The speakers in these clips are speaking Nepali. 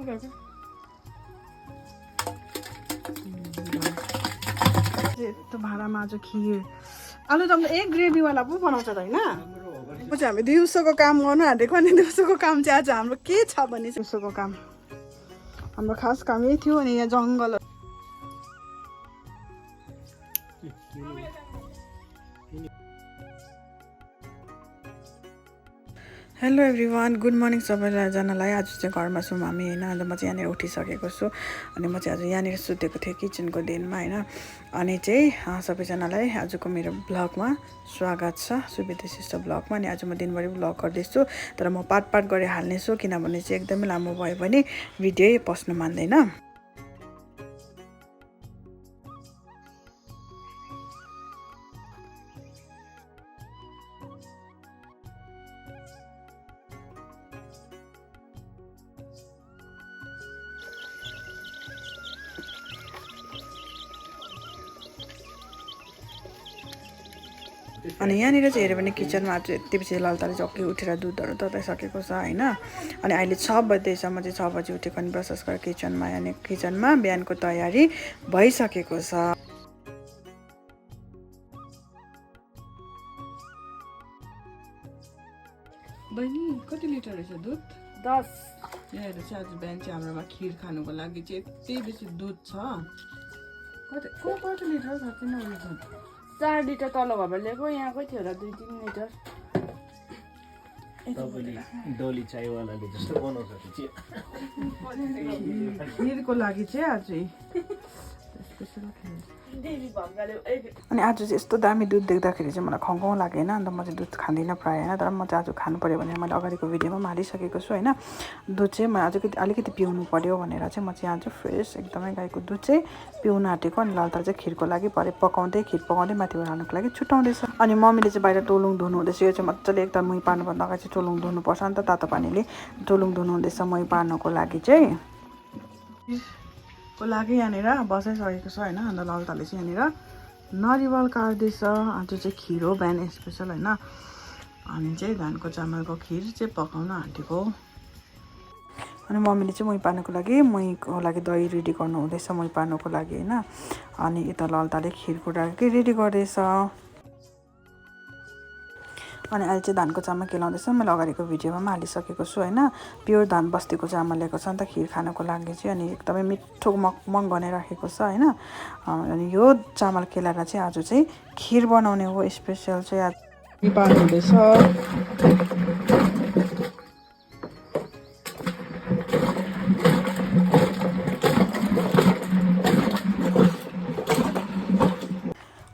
तो भाँडामा आज खिर आलुदम एक ग्रेभी वाला पो बनाउँछ त हैन पछि हामी दिउँसोको काम गर्नु आँटेको अनि दिउँसोको काम चाहिँ आज हाम्रो के छ भने दिउँसोको काम हाम्रो खास काम यही थियो अनि यहाँ जङ्गल हेलो एभ्रिवान गुड मर्निङ सबैजनालाई आज चाहिँ घरमा छौँ हामी होइन अन्त म चाहिँ यहाँनिर उठिसकेको छु अनि म चाहिँ आज यहाँनिर सुतेको थिएँ किचनको दिनमा होइन अनि चाहिँ सबैजनालाई आजको मेरो ब्लगमा स्वागत छ सुविधा सिस्टर ब्लगमा अनि आज म दिनभरि ब्लग गर्दैछु तर म पार्ट गरेर हाल्नेछु किनभने चाहिँ एकदमै लामो भयो भने भिडियो पस्नु मान्दैन अनि यहाँनिर चाहिँ हेऱ्यो भने किचनमा आज यति बेसी ललताले झक्की उठेर दुधहरू तताइसकेको छ होइन अनि अहिले 6 बज्दैछ म चाहिँ 6 बजी उठेको अनि ब्रस गरेर किचनमा यानि किचनमा बिहानको तयारी भइसकेको छ बहिनी कति लिटर रहेछ दुध 10 यहाँ चाहिँ आज बिहान चाहिँ हाम्रोमा खिर खानुको लागि चाहिँ यति बेसी दुध छ कति लिटर साँच्चै नलिटर 4 लिटर तल घरमा ल्याएको यहाँकै थियो र 2-3 लिटर तपाईले डोली चायवालाले जस्तो बनाउँछ खिरको लागि चाहिँ आज अनि आज चाहिँ यस्तो दामी दुध देख्दाखेरि चाहिँ मलाई खङ्गाउ लागेन अन्त म चाहिँ दुध खाँदिनँ प्रायः होइन तर म चाहिँ आज खानु पर्यो भने मैले अगाडिको भिडियोमा पनि हालिसकेको छु होइन दुध चाहिँ म आज अलिकति पिउनु पर्यो भनेर चाहिँ म चाहिँ आज फ्रेस एकदमै गाईको दुध चाहिँ पिउन आँटेको अनि लालताल चाहिँ खिरको लागि भरे पकाउँदै खिर पकाउँदै माथिबाट हाल्नुको लागि छुट्याउँदैछ अनि मम्मीले चाहिँ बाहिर टोलुङ धुनु हुँदैछ यो चाहिँ मजाले एकदम मुही पार्नुभन्दा अगाडि चाहिँ टोलुङ धुनुपर्छ नि त तातो पानीले टोलुङ धुनु हुँदैछ मुही पार्नको लागि चाहिँ को लागि यहाँनिर बसाइसकेको छ होइन अन्त ललताले चाहिँ यहाँनिर नरिवल काट्दैछ आज चाहिँ खिर हो बिहान स्पेसल होइन अनि चाहिँ धानको चामलको खिर चाहिँ पकाउन आँटेको अनि मम्मीले चाहिँ मुही पार्नुको लागि मुहीको लागि दही रेडी गर्नु हुँदैछ मुही पार्नुको लागि होइन अनि यता ललताले खिरको लागि रेडी गर्दैछ अनि अहिले चाहिँ धानको चामल केलाउँदैछ मैले अगाडिको भिडियोमा पनि हालिसकेको छु होइन प्योर धान बस्तीको चामल ल्याएको छ नि त खिर खानको लागि चाहिँ अनि एकदमै मिठो मगमग बनाइराखेको छ होइन अनि यो चामल केलाएर चाहिँ आज चाहिँ खिर बनाउने हो स्पेसल चाहिँ आज पार्नु हुँदैछ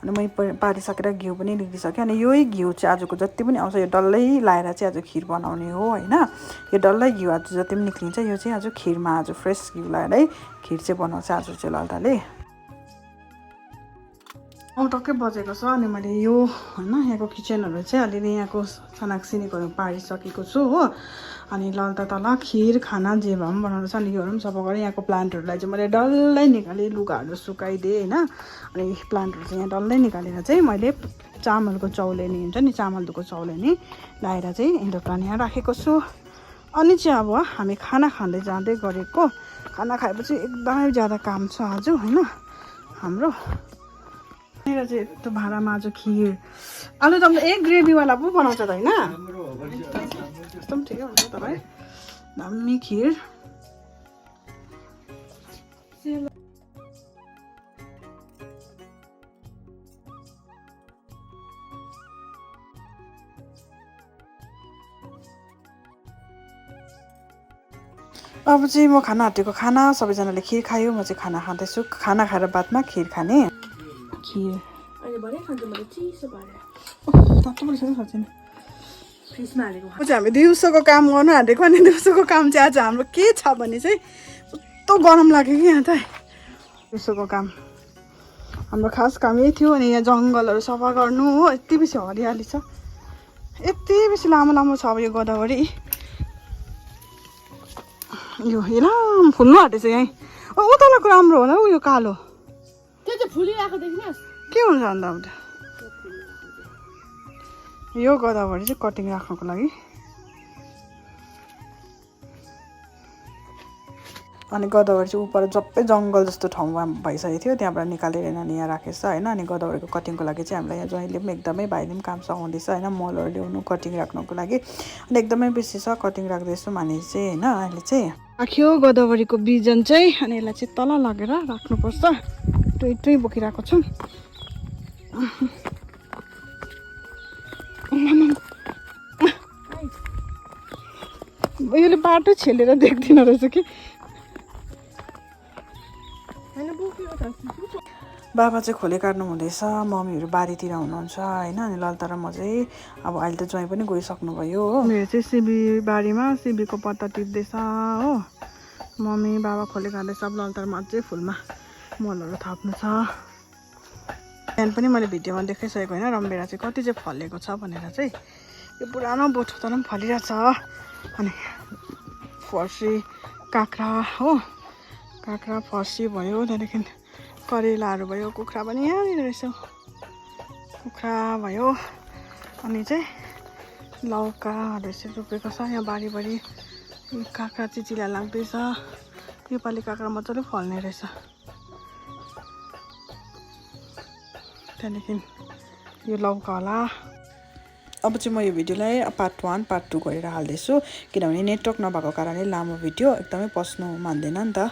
मै पारिसकेर घिउ पनि निक्लिसक्यो अनि यही घिउ चाहिँ आजको जति पनि आउँछ यो डल्लै लाएर चाहिँ आज खिर बनाउने हो होइन यो डल्लै घिउ आज जति पनि निक्लिन्छ यो चाहिँ आज खिरमा आज फ्रेस घिउ लाएरै खिर चाहिँ बनाउँछ आज चाहिँ ललताले टक्कै बजेको छ अनि मैले यो होइन यहाँको किचनहरू चाहिँ अलिअलि यहाँको सनाकसिनीहरू पारिसकेको छु हो अनि ललता तल खिर खाना जे भए पनि बनाउँदैछ अनि योहरू पनि सफा गरेँ यहाँको प्लान्टहरूलाई चाहिँ मैले डल्लै निकालेँ लुगाहरू सुकाइदिएँ होइन अनि प्लान्टहरू चाहिँ यहाँ डल्लै निकालेर चाहिँ मैले चामलको चौलेनी हुन्छ नि चामल धुको चौलेनी लाएर चाहिँ इन्डोर प्लान्ट यहाँ राखेको छु अनि चाहिँ अब हामी खाना खाँदै जाँदै गरेको खाना खाएपछि एकदमै ज्यादा काम छ आज होइन हाम्रो यहाँनिर चाहिँ यस्तो भाँडामा आज खिर आलुदम एक ग्रेभीवाला पो बनाउँछ त होइन त्यस्तो पनि ठिकै हुन्छ तपाईँ दामी खिर अब चाहिँ म खाना आँटेको खाना सबैजनाले खिर खायो म चाहिँ खाना खाँदैछु खाना खाएर बादमा खिर खाने खिर हामी दिउँसोको काम गर्नु आँटेको अनि दिउँसोको काम चाहिँ आज हाम्रो के छ भने चाहिँ कस्तो गरम लाग्यो कि यहाँ त दिउँसोको काम हाम्रो खास काम यही थियो अनि यहाँ जङ्गलहरू सफा गर्नु हो यति बेसी हरियाली छ यति बेसी लामो लामो छ अब यो गोदावरी यो हेराम फुल्नु आँटेछ यहीँ उताको राम्रो होला हौ यो कालो त्यो चाहिँ फुलिरहेको देखिनुहोस् के हुन्छ अन्त अब यो गोदावरी चाहिँ कटिङ राख्नको लागि अनि गदावरी चाहिँ उपर जप्पै जङ्गल जस्तो ठाउँमा भइसकेको थियो त्यहाँबाट निकालेर यहाँ राखेछ होइन अनि गदावरीको कटिङको लागि चाहिँ हामीलाई यहाँ ज्वाइँले पनि एकदमै भाइले पनि काम सघाउँदैछ होइन मलहरू ल्याउनु कटिङ राख्नुको लागि अनि एकदमै बेसी छ कटिङ राख्दैछु भने चाहिँ होइन अहिले चाहिँ राख्यो गदावरीको बिजन चाहिँ अनि यसलाई चाहिँ तल लगेर राख्नुपर्छ टुई टुई बोकिरहेको छु यसले बाटो छेलेर देख्दिनँ रहेछ कि बाबा चाहिँ खोले काट्नु हुँदैछ मम्मीहरू बारीतिर हुनुहुन्छ होइन अनि ललिता र म चाहिँ अब अहिले त ज्वाइँ पनि गइसक्नुभयो हो मेरो चाहिँ सिबी बारीमा सिबीको पत्ता टिप्दैछ हो मम्मी बाबा खोले काट्दैछ अब ललिता र म अझै फुलमा मलहरू थप्नु छ बिहान पनि मैले भिडियोमा देखाइसकेको होइन रमभेडा चाहिँ कति चाहिँ फलेको छ भनेर चाहिँ यो पुरानो बोटो तर पनि फलिरहेछ अनि फर्सी काँक्रा हो काँक्रा फर्सी भयो त्यहाँदेखि करेलाहरू भयो कुखुरा पनि यहाँनिर रहेछ कुखुरा भयो अनि चाहिँ लौकाहरू चाहिँ रोपेको छ यहाँ बारीभरि काँक्रा चिचिला लाग्दैछ योपालि काँक्रा मजाले फल्ने रहेछ त्यहाँदेखि यो लौका होला अब चाहिँ म यो भिडियोलाई पार्ट 1 पार्ट 2 गरेर हाल्दैछु किनभने नेटवर्क नभएको कारणले लामो भिडियो एकदमै पस्नु मान्दैन नि त